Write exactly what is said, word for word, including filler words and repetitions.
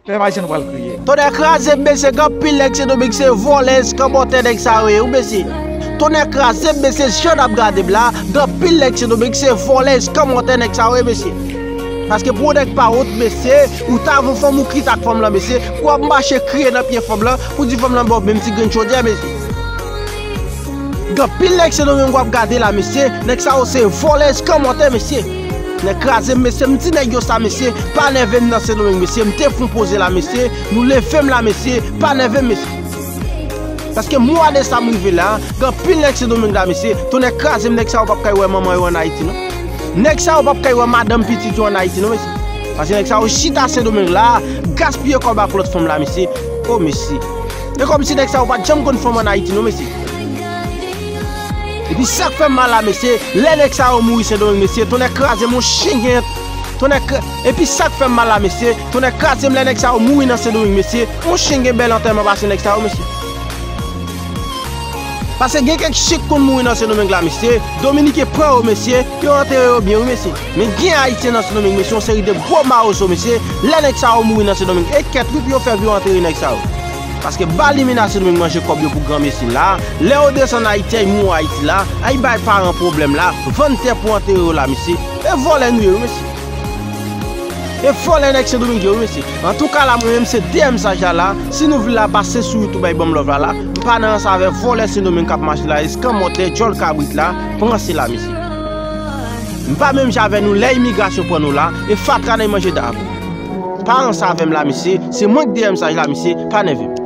Pèp ayisyen, nou pral kriye. Tonnè kraze m, mesye, gen anpil nèg Sendomeng se vòlè, eskanmòtè nèg sa yo ye wi, mesye. Tonnè kraze m, mesye, jan n ap gade m la, gen anpil nèg Sendomeng se vòlè, eskanmòtè nèg sa yo ye, mesye. Paske pou yon nèg pa wont, mesye, ou ta avè yon fanm, ou kite ak fanm lan, mesye, pou w ap mache kriye nan pye fanm lan, pou di fanm lan ba w menm ti grenn chodyè, mesye. Gen anpil nèg Sendomeng w ap gade la, mesye. Nèg sa yo se vòlè, eskanmòtè, mesye. Nèg kraze m, mesye. M di nèg yo sa, mesye. Pa nève m nan Sendomeng, mesye. M te fon poze la, mesye. Nou leve m la, mesye. Pa nève m, mesye. Paske mwa de sa m rive la, gen anpil nèg Sendomeng la, mesye. Tonnè kraze m, nèg sa yo p ap kay wè manman yo ann Ayiti, non. Nèg sa yo p ap kay wè madanm pitit yo ann Ayiti, non, mesye. Paske nèg sa yo chita Sendomeng la, gaspiye kòb ak lòt fanm la, mesye. O, mesye. E kòmsi nèg sa yo pa t janm konn fanm ann Ayiti, non, mesye. Epi sa k fè m mal la, mesye, lè nèg sa yo mouri Sendomeng, mesye, tonnè kraze m, yon chen gen, tonnè kra-, epi sa k fè m mal la, mesye, tonnè kraze m, lè nèg sa yo mouri nan Sendomeng, mesye, yon chen gen bèl antèman pase nèg sa yo, mesye. Paske gen kèk chen k konn mouri nan Sendomeng la, mesye, Dominiken pran yo, mesye, yo antere yo byen, wi, mesye. Men gen Ayisyen nan Sendomeng, mesye, yon seri de gwo mawozo, mesye, lè nèg sa yo mouri nan Sendomeng, e kèt, wi, pou yo fè pou yo antere nèg sa yo. Paske ba limina Sendomeng manje kòb yo pou granmesi la. Lè yo desann Ayiti, ay mouri Ayiti la, ay bay paran pwoblèm la, vann tè pou antere yo la, mesye. E vòlè nou ye, wi, mesye. E vòlè nèg Sendomeng yo, wi, mesye. Antouka la, mwen menm se dèyè mesaj la la. Si nou vin la, pase sou YouTube, ay ban m love la la. M pa nan ranse avè vòlè Sendomeng k ap mache la, eskanmòtè, djòl kabrit la, ranse la, mesye. M pa menm jan avè nou lè imigrasyon pran nou la, e fatra nan manje dabò. Pa ranse avè m la, mesye. Se mwen k dèyè mesaj la, mesye. Pa nève m.